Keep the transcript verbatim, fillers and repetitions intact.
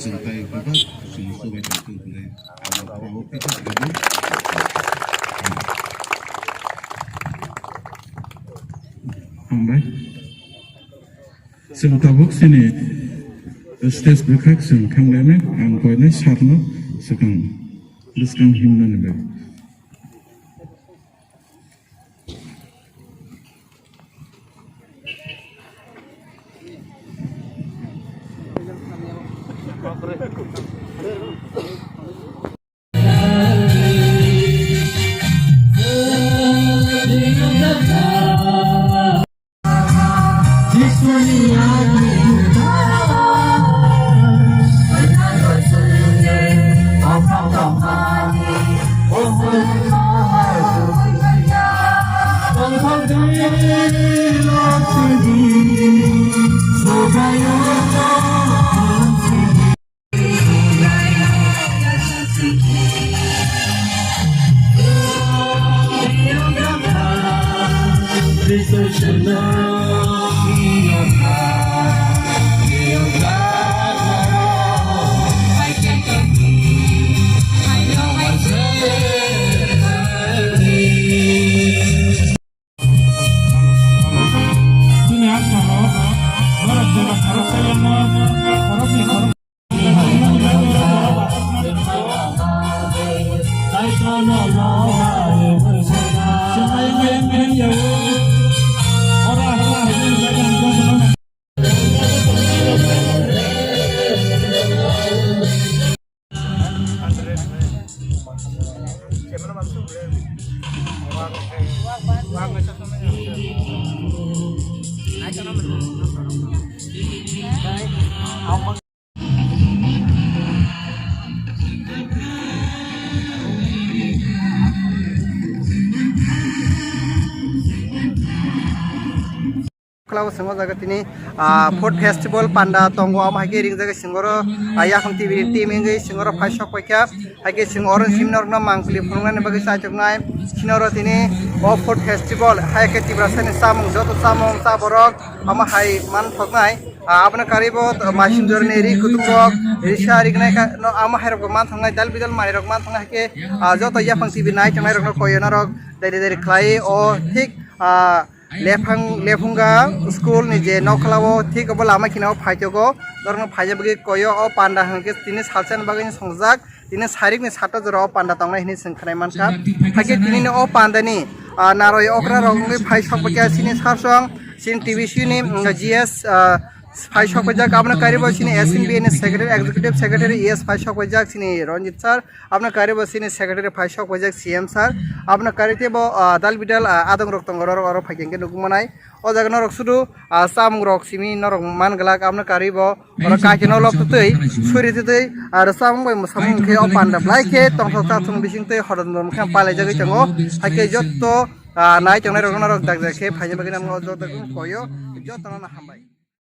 Tei kwbang chwng chubaithang tong hwnwi ang abo khe khe. Hambai. Chwng tabuk chini stage bwkhak chwng thanglainai, ang koinai sarno swkang bwskang himnani bai. Chini asha rok, borok jora khoroksa yangma, khoroknwi khorok. Khwlao chwng o jaga tini, ah, food festival panda tongo, amo hai khe ringjak singoro, ah, yaphang T V ni team wngwi singoro phai sok paikha, hai khe chwng oro simi norokno mangpili phunuknani bagwi chaichoknai. Sini oro tini o food festival hai khe Tiprasani chamung, joto chamung cha borok amo hai manthoknai. Ah, abono karwi bo, ah, maichung jorni ri kutung rok, risa rignai kha, no amo hai rok bo manthoknai, dal bidal manwi rok manthoknai hai khe, ah, joto yaphang T V nai tongnai rokno koi norok deri deri khlai o thik, ah, Lephang, Lephunga school ni je nokla o thik obo lama kina o phaitogo, norokno phaina bagwi koyo o panda hwnkhe tini salsa ni bagwi songjak, tini sarikni sata jora o panda tongnai hinwi chwng khwnai mankha. Hakhe tini o panda ni, ah, naroi okra rok wngwi phai sok paikha chini sarsong, chini T V C ni, mm, G S, ah, phai sok paijak, abono karwi bo chini S N B ni secretary, executive secretary E S phai sok paijak chini Ranjit sir. Abono karwi bo chini secretary phai sok paijak C M sir. Abono karwi tei bo, ah, dal bidal, ah, adong rok tongo, oro, oro phai khe nukmanai. O jaga norok sudu, ah, chamung rok simi norok man glak, abono karwi bo oro kaisa no lok tutui, suri tutui, aro chamung bai mwsamung khe o panda blai khe tongthok chathung bising tei hodon dom khe palai jagwi tongo. Hakhe jotto, ah, nai tongnai rok norok dak dak khe phaina bagwi nang o joto koyo, joto no hambai.